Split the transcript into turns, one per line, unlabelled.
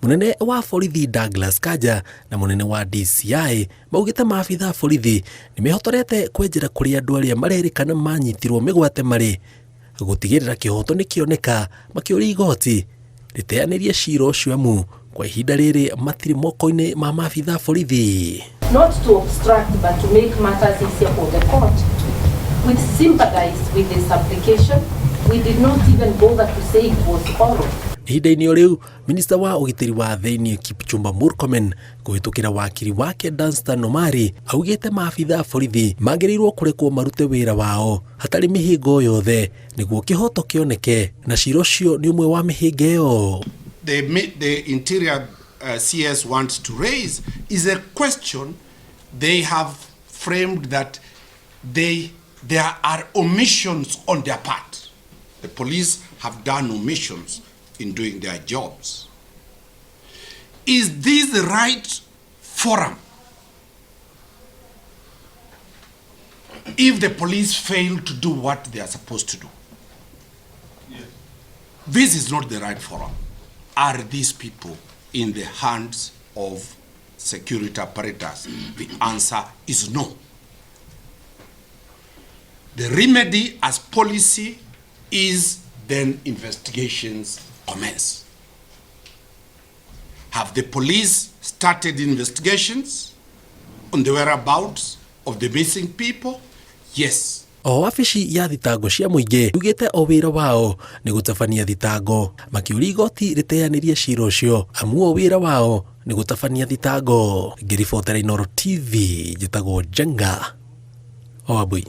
Mũnene wa borithi Douglas Kanja na mũnene wa DCI maugĩte maabitha a borithi nĩ mehotorete kwenjera kũrĩa andũ arĩa marerĩkana manyitirwo mĩgwate marĩ gũtigĩrĩra kĩhoto nĩ kĩoneka makĩũria igoti rĩteanĩrie cira ũcio amu kwa ihinda rĩrĩ matirĩ moko-inĩ ma maabitha a borithi.
Not to obstruct but to make matters easier for the court. We sympathize with this application. We did not even bother to say it was oral.
Ihinda-inĩ o rĩu, minista wa ũgitĩri wa thĩinĩ Kipchumba Murkomen kũhĩtũkĩra wakiri wake Danstan Omari augĩte maabitha a borithi magĩrĩirwo kũrekwo marute wĩra wao hatarĩ mĩhĩnga o yothe nĩguo kĩhoto kĩoneke na cira ũcio nĩ ũmwe wa mĩhĩnga ĩyo.
The Interior CS wants to raise is a question they have framed that there are omissions on their part. The police have done omissions in doing their jobs. Is this the right forum if the police fail to do what they are supposed to do? Yes. This is not the right forum. Are these people in the hands of security apparatus? The answer is no. The remedy as policy is then investigations commence. Have the police started investigations on the whereabouts of the missing people? Yes.
O wabici ya thitango cia mũingĩ yugĩte o wĩra wao nĩ gũtabania thitango makĩũria igoti rĩteanĩrie cira ũcio amu o wĩra wao nĩ gũtabania thitango. Ngĩribotera Inooro TV njĩtagwo Njenga Wambui.